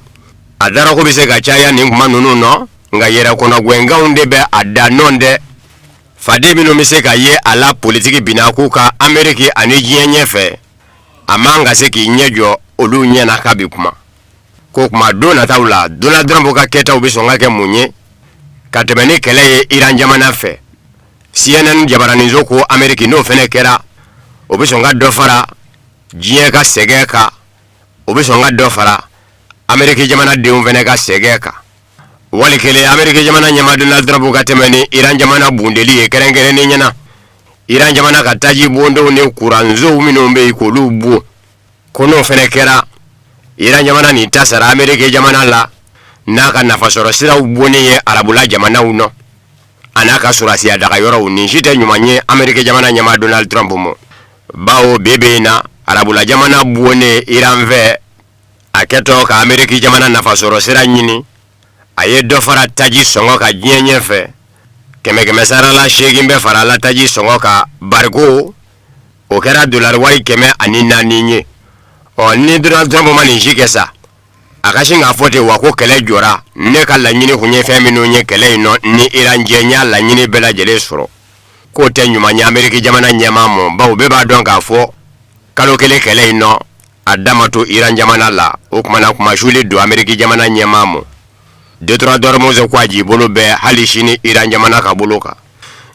a darako bɛ se ka caya nin kuma ninnu nɔ, nka yɛrɛ kɔnɔgɛnkanw de bɛ a da nɔ dɛ. Faden minnu bɛ se ka ye a la politiki binakun kan Ameriki ani diɲɛ ɲɛfɛ, a man ka se k'i ɲɛ jɔ olu ɲɛ na k'a bɛ kuma. Ko kuma don nataw la, Donald Trump ka kɛtaw bɛ sɔn ka kɛ mun ye ka tɛmɛ ni kɛlɛ ye Iran jamana fɛ? CNN jabaraninso ko Ameriki n'o fɛnɛ kɛra, o bɛ sɔn ka dɔ fara diɲɛ ka sɛgɛn kan, o bɛ sɔn ka dɔ fara Ameriki jamanadenw fɛnɛ ka sɛgɛn kan. Wali kelen, Ameriki jamana ɲɛmaa Donald Trump ka tɛmɛ ni Iran jamana bundeli ye, kɛrɛnkɛrɛnnen ɲɛna Iran jamana ka taji bondonw ni kuransow minnu bɛ yen, k'olu bon, ko n'o fɛnɛ kɛra, Iran jamana nin ta sara Ameriki jamana la n'a ka nafasɔrɔ siraw bonnen ye arabula jamanaw nɔ, a n'a ka sɔrɔdasiya daga yɔrɔw. Nin si tɛ ɲuman ye Ameriki jamana ɲɛmaa Donald Trump ma, bawo bi bi in na, arabula jamana bonnen Iran fɛ, a kɛtɔ ka Ameriki jamana nafasɔrɔ sira ɲini, a ye dɔ fara taji sɔngɔ kan diɲɛ ɲɛfɛ, kɛmɛ kɛmɛ sara la 8 bɛ fara la taji sɔngɔ kan, bariko o kɛra dolari wari 104 ye. Ɔ, ni Donald Trump ma nin si kɛ sa, a ka sin k'a fɔ ten wa ko kɛlɛ jɔra, ne ka laɲini kun ye fɛn minnu ye kɛlɛ in nɔ ni Iran cɛ, n y'a laɲini bɛɛ lajɛlen sɔrɔ, k'o tɛ ɲuman ye Ameriki jamana ɲɛmaa ma, bawo bɛɛ b'a dɔn k'a fɔ kalo 1 kɛlɛ in nɔ, a da ma to Iran jamana la. O tuma na, kumasuli don Ameriki jamana ɲɛmaa ma. Détroit d'Ormuz ko a jibolo bɛɛ hali sini Iran jamana ka bolo kan.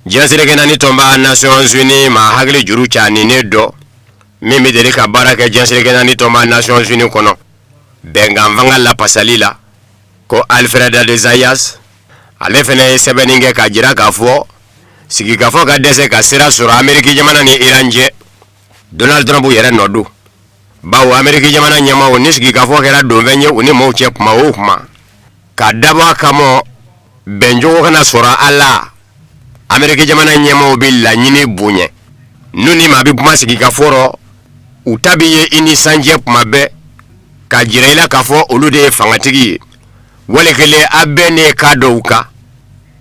Diɲɛ seleke naani tɔnba Nations Unies ma hakili juru caaninen dɔ min bɛ deli ka baara kɛ diɲɛ seleke naani tɔnba Nations Unies kɔnɔ bɛnkan fanga lapasali la, ko Alfred de Zayas, ale fana ye sɛbɛnni kɛ k'a jira k'a fɔ Sigikafɔ ka dɛsɛ ka sira sɔrɔ Ameriki jamana ni Iran cɛ, Donald Trump yɛrɛ nɔ don, bawo Ameriki jamana ɲɛmaaw ni sigikafɔ kɛra donfɛn ye u ni maaw cɛ kuma o kuma, k'a dabɔ a kama bɛncogo kana sɔrɔ a la. Ameriki jamana ɲɛmaaw bɛ laɲini bonya n'u ni maa bɛ kuma sigikafɔ rɔ, u ta bɛ ye i ni san cɛ kuma bɛɛ k'a jira i la k'a fɔ olu de ye fangatigi ye. Wali kelen a bɛɛ ne ka dɔw kan,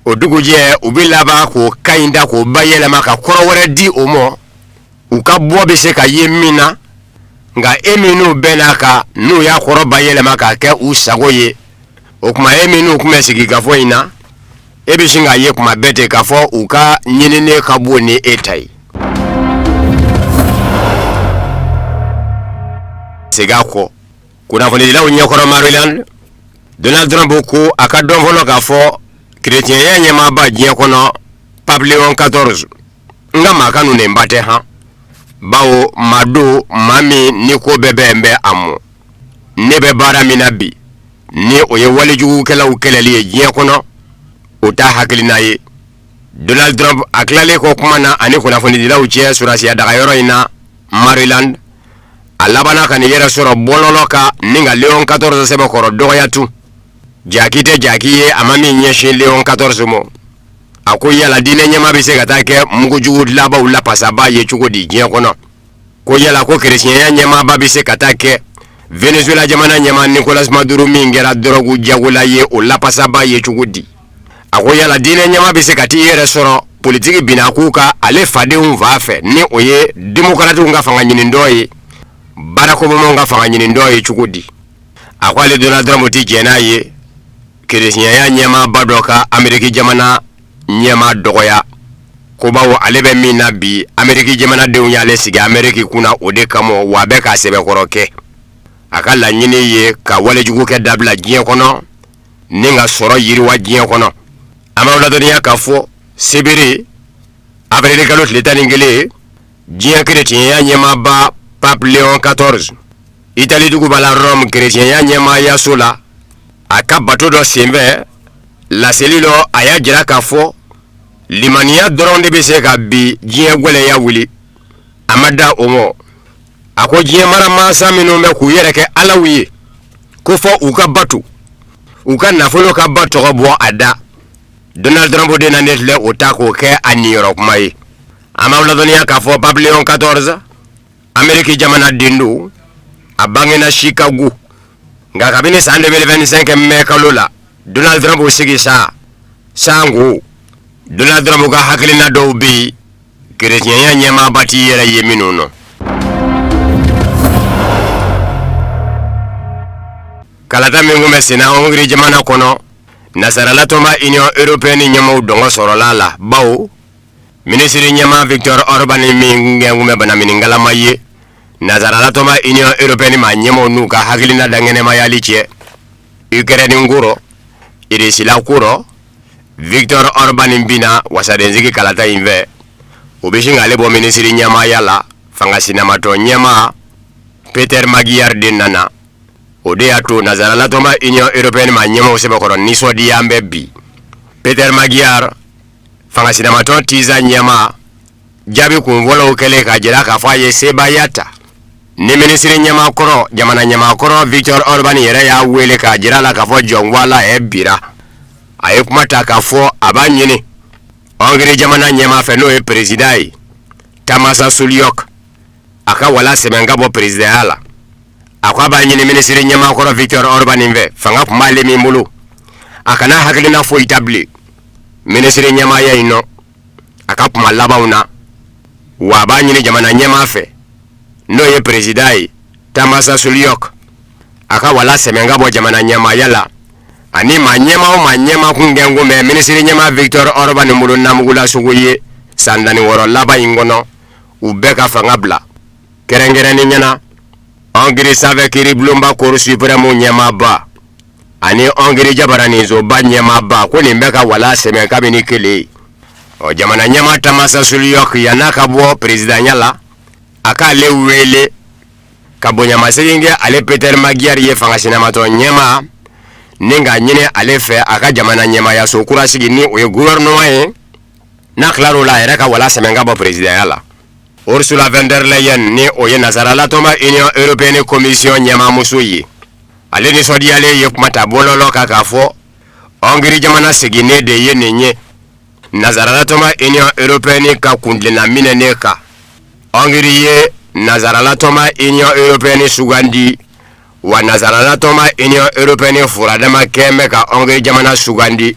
o dugujɛ u bɛ laban k'o kan in ta k'o bayɛlɛma ka kɔrɔ wɛrɛ di o ma, u ka bɔ bɛ se ka ye min na. Nka e minnu bɛn'a kan n'u y'a kɔrɔ bayɛlɛma k'a kɛ u sago ye, o tuma e minnu tun bɛ sigikafɔ in na, e bɛ sin k'a ye kuma bɛɛ ten k'a fɔ u ka ɲinini ka bon ni e ta ye. Segin a kɔ kunnafonidilaw ɲɛkɔrɔ Maryland, Donald Trump ko a ka dɔn fɔlɔ k'a fɔ kerecɛnya ɲɛmaaba diɲɛ kɔnɔ Pape Léon 14 n ka maa kanunenba tɛ han, bawo maa don maa min ni ko bɛɛ bɛn bɛ a mɔ. Ne bɛ baara min na bi, ni o ye walejugukɛlaw kɛlɛli ye diɲɛ kɔnɔ, o t'a hakilina ye. Donald Trump a tilalen kɔ kuma na ani kunnafonidilaw cɛ sɔrɔdasiya dagayɔrɔ in na Maryland, a labanna ka n'i yɛrɛ sɔrɔ bɔlɔlɔ kan ni ka Léon 14 sɛbɛkɔrɔ dɔgɔya tun. Jaki tɛ jaki ye a ma min ɲɛsin Léon 14 ma. A ko yala diinɛ ɲɛmaa bɛ se ka taa kɛ mugujugu dilanbaw lapasaba ye cogo di diɲɛ kɔnɔ? Ko yala ko kerecɛnya ɲɛmaaba bɛ se ka taa kɛ Venezuela jamana ɲɛmaa Nicolas Maduro min kɛra dɔrɔgu jagola ye o lapasaba ye cogo di? A ko yala diinɛ ɲɛmaa bɛ se ka t'i yɛrɛ sɔrɔ politiki binakun kan ale fadenw fan fɛ, ni o ye demokaratiw ka fanga ɲinindɔ ye, Barack Obama ka fanga ɲinindɔ ye cogo di? A ko ale Donald Trump tɛ jɛn n'a ye kerecɛnya ɲɛmaaba dɔ ka Ameriki jamana ɲɛmaa dɔgɔya, ko bawo ale bɛ min na bi, Ameriki jamanadenw y'ale sigi Ameriki kunna o de kama, wa a bɛ k'a sɛbɛkɔrɔ kɛ. A ka laɲini ye ka walejugukɛ dabila diɲɛ kɔnɔ ni ka sɔrɔ yiriwa diɲɛ kɔnɔ. An b'aw ladɔnniya k'a fɔ sibiri avril kalo tile 11, diɲɛ kerecɛnya ɲɛmaaba Pape Léon 14 Itali duguba la Rome kerecɛnya ɲɛmaayaso la, a ka bato dɔ senfɛ laseli dɔ, a y'a jira k'a fɔ limaniya dɔrɔn de bɛ se ka bi diɲɛ gɛlɛya wuli. A ma da o ma. A ko diɲɛ mara mansa minnu bɛ k'u yɛrɛ kɛ alaw ye, ko fɔ u ka bato, u ka nafolo ka ba tɔgɔ bɔ a da. Donald Trump de na ne filɛ o ta k'o kɛ a niyɔrɔ kuma ye. An b'aw ladɔnniya k'a fɔ Pape Léon 14 Ameriki jamana den don, a bangena Chicago, nka kabini san 2025 mɛ kalo la, Donald Trump sigi sa sanko Donald Trump ka hakilina dɔw bɛ yen kerecɛnya ɲɛmaaba t'i yɛrɛ ye minnu nɔ. Kalata min tun bɛ senna Hongrie jamana kɔnɔ, nasaralatɔnba Union européenne ɲɛmaaw dɔngɔ sɔrɔla a la, bawo minisiri ɲɛmaa Victor Orban min kɛ tun bɛ banaminikalama ye nasaralatɔnba Union européenne maa ɲɛmaaw n'u ka hakilina dankɛnɛmayali cɛ Ukraine ko rɔ, Irisila ko rɔ, Victor Orban binna wasadensigi kalata in fɛ. O bɛ sin k'ale bɔ minisiri ɲɛmaaya la. Fanga sinamatɔn ɲɛmaa Peter Magyar de nana. O de y'a to nasaralatɔnba Union européenne maa ɲɛmaaw sɛbɛkɔrɔ nisɔndiya bɛ bi. Peter Magyar, fanga sinamatɔn Tisza ɲɛmaa, jaabi kun fɔlɔw kɛlen k'a jira k'a fɔ a ye sebaaya ta, ni minisiri ɲɛmaa kɔrɔ, jamana ɲɛmaa kɔrɔ Victor Orban yɛrɛ y'a wele k'a jira a la k'a fɔ jɔn ko Ala ɛ bira. A ye kuma ta k'a fɔ a b'a ɲini Hongrie jamana ɲɛmaa fɛ, n'o ye président ye Tamás Sulyok, a ka wala sɛmɛ ka bɔ présidentya la. A ko a b'a ɲini minisiri ɲɛmaa kɔrɔ Victor Orban fɛ, fanga tun b'ale min bolo, a kana hakilina foyi ta bilen minisiri ɲɛmaaya in nɔ a ka kuma labanw na. Wa a b'a ɲini jamana ɲɛmaa fɛ, n'o ye président ye Tamás Sulyok, a ka wala sɛmɛ ka bɔ jamana ɲɛmaaya la, ani maa ɲɛmaa o maa ɲɛmaa kun kɛ kun bɛ minisiri ɲɛmaa Victor Orban bolo namugula sugu ye san 16 laban in kɔnɔ, u bɛɛ ka fanga bila. Kɛrɛnkɛrɛnnenya na, Hongrie sanfɛ kiiribulonba Cour suprême ɲɛmaaba ani Hongrie jabaraninsoba ɲɛmaaba, ko nin bɛɛ ka wala sɛmɛ kabini kelen. Ɔ jamana ɲɛmaa Tamás Sulyok, yann'a ka bɔ présidentya la, a k'ale wele ka bonyamasegin kɛ ale Peter Magyar ye fanga sinamatɔn ɲɛmaa, ni k'a ɲini ale fɛ a ka jamana ɲɛmaayaso kura sigi, ni o ye gouvernement ye. N'a tilar'o la, a yɛrɛ ka wala sɛmɛ ka bɔ présidentya la. Ursula von der Leyen, ni o ye nazaralatɔnba Union européenne commission ɲɛmaamuso ye, ale nisɔndiyalen ye kuma ta bɔlɔlɔ kan k'a fɔ Hongrie jamana seginnen de ye nin ye nazaralatɔnba Union européenne ka kuntilenna minɛnen kan. Hongrie ye nazaralatɔnba Union européenne sugandi wa nazaralatɔnba Union européenne furadama kɛn bɛ ka Hongrie jamana sugandi.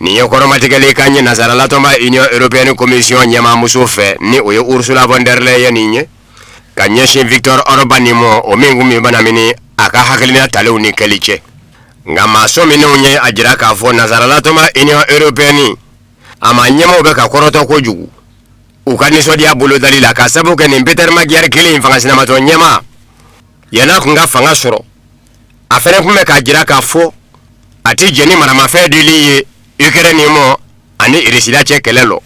Nin ye kɔrɔmatigɛli kan ye nazaralatɔnba Union européenne commission ɲɛmaamuso fɛ, ni o ye Ursula von der Leyen ye, ka ɲɛsin Victor Orban ma, o min kun bɛ banamini a ka hakilina talenw ni kɛli cɛ. Nka maa sɔminenw ye a jira k'a fɔ nazaralatɔnba Union européenne a ma ɲɛmaaw bɛ ka kɔrɔtɔ kojugu u ka nisɔndiya bolodali la, ka sabu kɛ nin Peter Magyar kelen in fanga sinamatɔ ɲɛmaa yan'a kun ka fanga sɔrɔ, a fɛnɛ kun bɛ k'a jira k'a fɔ a tɛ jɛn ni maramafɛn dili ye Ukraine ma ani Irisila cɛ kɛlɛ lɔ.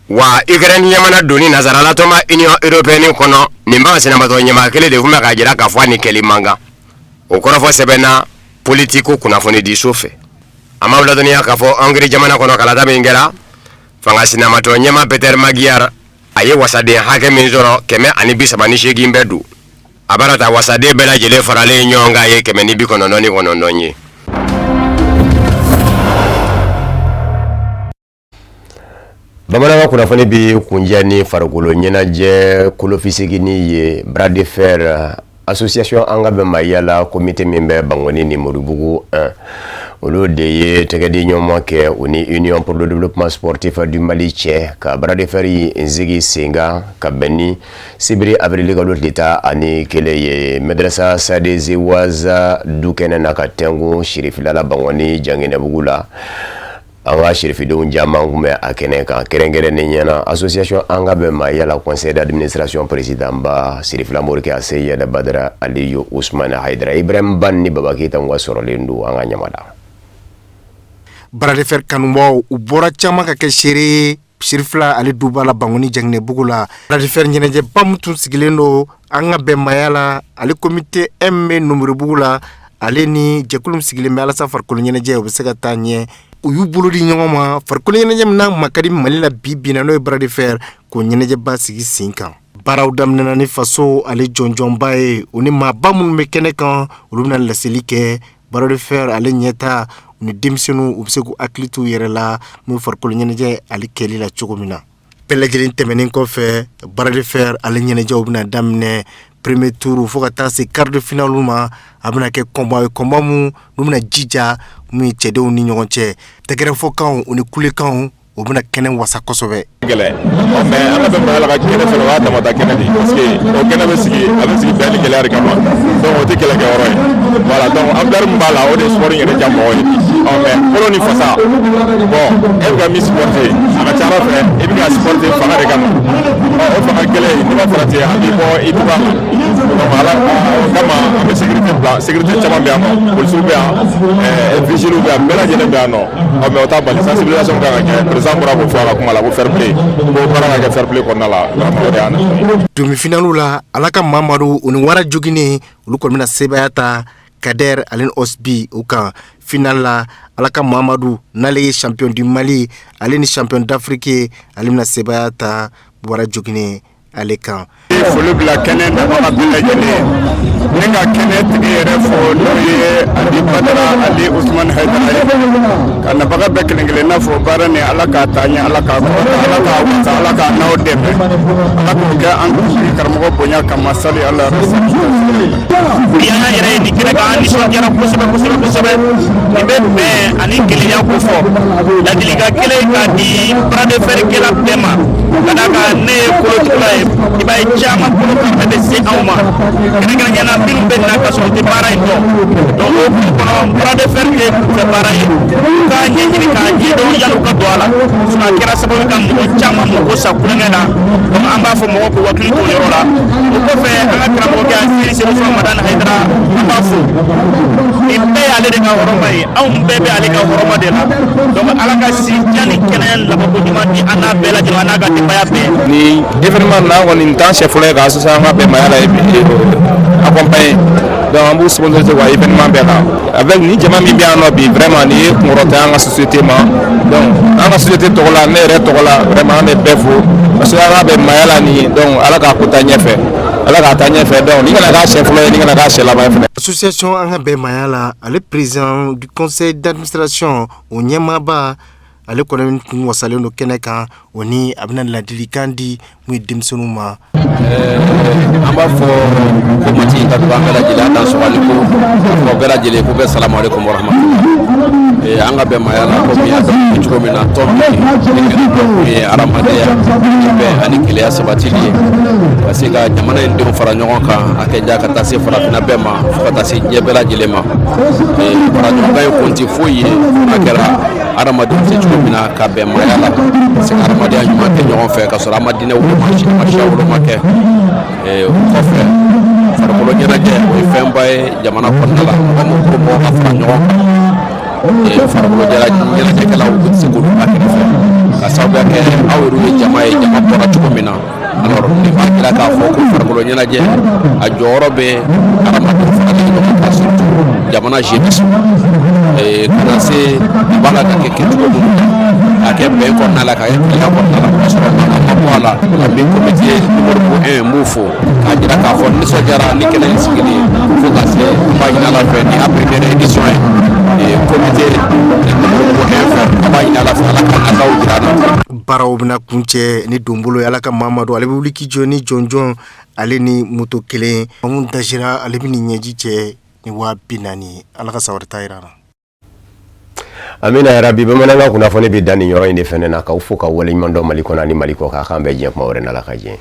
Wa Ukraine ɲamana donni nazaralatɔnba Union européenne kɔnɔ, nin fanga sinamatɔ ɲɛmaa kelen de kun bɛ k'a jira k'a fɔ a ni kɛli man kan. O kɔrɔfɔ sɛbɛnna Politico kunnafonidiso fɛ. A ma ladɔnniya k'a fɔ Hongrie jamana kɔnɔ, kalata min kɛra, fanga sinamatɔ ɲɛmaa Peter Magyar a ye wasaden hakɛ min sɔrɔ, 138 bɛɛ don. A b'a ta wasaden bɛɛ lajɛlen faralen ɲɔgɔn kan ye 199 ye. Bamanankan kunnafoni bɛ kuncɛ ni farikolo ɲɛnajɛ kolofisigini ye. Bras de fer association An ka bɛn Mayala comité min bɛ Bankoni ni Moribugu 1, olu de ye tɛgɛdi ɲɔgɔnma kɛ u ni Union pour le développement sportif du Mali cɛ ka bras de fer in sigi sen kan ka bɛn ni sibiri avril kalo tile 11 ye, madrasa Sade Zewaza du kɛnɛ na ka tɛnku Sirifila la Bankoni Janginɛbugu la. An ka sirifidenw caman tun bɛ a kɛnɛ kan, kɛrɛnkɛrɛnnen ɲɛna association An ka bɛn Mayala conseil d'administration président ba Sirifila Morikɛ Aseyida Badara Aliyu Usumani Hayidara, Ibrahim Ban ni Baba Keyita ka sɔrɔlen don an ka ɲamada. Bras de fer kanubaw, u bɔra caman ka kɛ seere ye Sirifila ale duba la Bankoni Janginɛbugu la. Bras de fer ɲɛnajɛba min tun sigilen don An ka bɛn Mayala ale comité M bɛ Numuribugu la, ale ni jɛkulu sigilen bɛ alasa farikolo ɲɛnajɛ o bɛ se ka taa ɲɛ, u y'u bolo di ɲɔgɔn ma farikolo ɲɛnajɛ min n'a ma ka di Mali la bi bi na, n'o ye bras de fer, k'o ɲɛnajɛba sigi sen kan. Baaraw daminɛna ni faso ale jɔnjɔnba ye. U ni maaba minnu bɛ kɛnɛ kan, olu bɛna laseli kɛ bras de fer ale ɲɛta u ni denmisɛnninw u bɛ se k'u hakili t'u yɛrɛ la n'u farikolo ɲɛnajɛ ale kɛli la cogo min na. Bɛɛ lajɛlen tɛmɛnen kɔfɛ, bras de fer ale ɲɛnajɛw bɛna daminɛ premier tour fo ka taa se quart de finale ma. A bɛna kɛ combat ye, combat mun n'u bɛna jija mun ye cɛdenw ni ɲɔgɔn cɛ, tɛgɛrɛfɔkanw u ni kulekanw, o bɛna kɛnɛ wasa kosɛbɛ. Gɛlɛn, mais an ka bɛn Mayala ka kɛnɛ fɛnɛ, o y'a damata kɛnɛ de ye, parce que o kɛnɛ bɛ sigi, a bɛ sigi bɛn ni gɛlɛya de kama. Donc o tɛ kɛlɛkɛyɔrɔ ye, voilà. Donc ampleur min b'a la, o de ye sport in yɛrɛ diya mɔgɔw ye. Ɔ mais kolo ni fasa, bon, e bɛ ka min supporter, a ka ca ala fɛ i bɛ ka supporter fanga de kama. Ɔ o fanga kɛlɛ, n'i ma farati, a b'i bɔ i tuba. Donc ala o kama, an bɛ sécurité bila, sécurité caman bɛ yan nɔ, polisiw bɛ yan, vigiles bɛ yan, bɛɛ lajɛlen bɛ yan nɔ. Ɔ mais o t'a bali, sensibilisation kan ka kɛ. Président bɔra k'o fɔ a ka kuma la ko fair play, ko baara ka kɛ fair play kɔnɔna la. Vraiment, o de y'an nafa ye. Demi-finale la, ala ka Mamadu u ni Wara Joginen, olu kɔni bɛna sebaaya ta Kader ale ni Osbi u kan. Finale la, ala ka Mamadu n'ale ye champion du Mali ale ni champion d'Afrique ye, ale bɛna sebaaya ta Wara Joginen ale kan. Foli bila kɛnɛ nabaga bɛɛ lajɛlen ne ka kɛnɛ tigi yɛrɛ fɔ, n'o ye Ali Badara Ali Usumani Hayidara ye, ka nabaga bɛɛ kelen kelen n'a fɔ baara ni Ala k'a taa ɲɛ, Ala k'a kɔrɔta, Ala k'a wasa, Ala k'a n'aw dɛmɛ, Ala k'o kɛ an kuntigi karamɔgɔ bonya kama, sali ala. Bi an yɛrɛ ye nin kɛnɛ kan, an nisɔndiyara kosɛbɛ kosɛbɛ kosɛbɛ. Nin bɛ bɛn ani kelenya ko fɔ. Ladilikan kelen k'a di bras de fer kɛla bɛɛ ma, ka d'a kan ne ye kolotugula ye, i b'a ye caman bolo kan bɛɛ bɛ se anw ma, kɛrɛnkɛrɛnnenya la minnu bɛ na ka sɔrɔ u tɛ baara in dɔn. Donc o hukumu kɔnɔ, bras de fer tɛ kunfɛ baara ye, u k'a ɲɛɲini k'a ɲɛdɔn yanni u ka don a la, sinon a kɛra sababu ye ka mɔgɔ caman mako sa kulonkɛ la. Donc an b'a fɔ mɔgɔw k'u hakili to o yɔrɔ la. O kɔfɛ, an ka karamɔgɔkɛ Seri Sefu Madani Hayidara, an b'a fo. Nin bɛɛ y'ale de ka hɔrɔma ye, anw bɛɛ bɛ ale ka hɔrɔma de la. Donc Ala ka si jan ni kɛnɛya labanko ɲuman di an n'a bɛɛ lajɛlen, an n'a ka denbaya bɛɛ. Ni événement na kɔni, nin t'an siɲɛ fɔlɔ ye ka association An ka bɛn Mayala accompagner. Donc an b'u sponsoriser u ka événement bɛɛ kan. Avec ni jama min bɛ yan nɔ bi, vraiment nin ye kunkɔrɔta ye an ka société ma. Donc an ka société tɔgɔ la, ne yɛrɛ tɔgɔ la, vraiment an bɛ bɛɛ fo parce que an ka bɛn maaya la nin ye. Donc Ala k'a ko taa ɲɛfɛ, Ala k'a taa ɲɛfɛ. Donc nin kana k'a siɲɛ fɔlɔ ye, nin kana k'a siɲɛ laban ye fɛnɛ. Association an ka bɛn maaya la, ale président du conseil d'administration, o ɲɛmaaba, ale kɔni tun wasalen don kɛnɛ kan. O ni a bɛna ladilikan di mun ye denmisɛnninw ma? An b'a fɔ ko matigi ka dugawu an bɛɛ lajɛlen a dan sɔgɔli ko k'a fɔ bɛɛ lajɛlen ko bɛɛ salamu aleykum warahmatulah. An ka bɛn maaya la, komi a dɔn cogo min na, tɔn min ye hadamadenya bɛn ani kelenya sabatili ye, ka se ka jamana in denw fara ɲɔgɔn kan, a kɛ ja ka taa se farafinna bɛɛ ma, fo ka taa se diɲɛ bɛɛ lajɛlen ma. Fara ɲɔgɔn kan ye kun tɛ foyi ye, a kɛra hadamadenw se cogo min na ka bɛn maaya la, ka se ka hadamadenya ɲuman kɛ ɲɔgɔn fɛ, ka sɔrɔ an ma diinɛ woloma, si ma siya woloma kɛ. O kɔfɛ, farikolo ɲɛnajɛ, o ye fɛnba ye jamana kɔnɔna la. Mɔgɔ min ko mɔgɔ ka fara ɲɔgɔn kan, farikolo ɲɛnajɛkɛlaw u tɛ se k'olu bila kɛrɛfɛ, ka sababuya kɛ aw yɛrɛ ye jama ye, jama bɔra cogo min na. Alors nin b'a jira k'a fɔ ko farikolo ɲɛnajɛ, a jɔyɔrɔ bɛ hadamadenw farali ɲɔgɔn kan, surtout jamana jeunesse, ka na se a b'a la ka kɛ kɛcogo minnu na, ka kɛ bɛn kɔnɔna la, ka kɛ kelenya kɔnɔna la, k'a sɔrɔ mankan ma bɔ a la. A bɛ comité numéro 1, n b'u fo k'a jira k'a fɔ nisɔndiyara ni kɛnɛ in sigili ye, fo ka se an b'a ɲini Ala fɛ ni a première édition ye comité numéro 1 fɛ. An b'a ɲini Ala fɛ, Ala ka nataw jira an na. Baaraw bɛna kuncɛ ni donbolo ye. Ala ka Mamadu, ale bɛ wuli k'i jɔ ni jɔnjɔn, ale ni moto kelen mun dasira, ale bɛ nin ɲɛji cɛ ni 40,000. Ala ka sawari ta jira na. Amina yarabi. Bamanankan kunnafoni bɛ dan nin yɔrɔ in de fɛnɛ na, k'aw fo ka waleɲuman dɔn Mali kɔnɔ ani Mali kɔ kan. K'an bɛɛ diɲɛ kuma wɛrɛ n'Ala ka diɲɛ.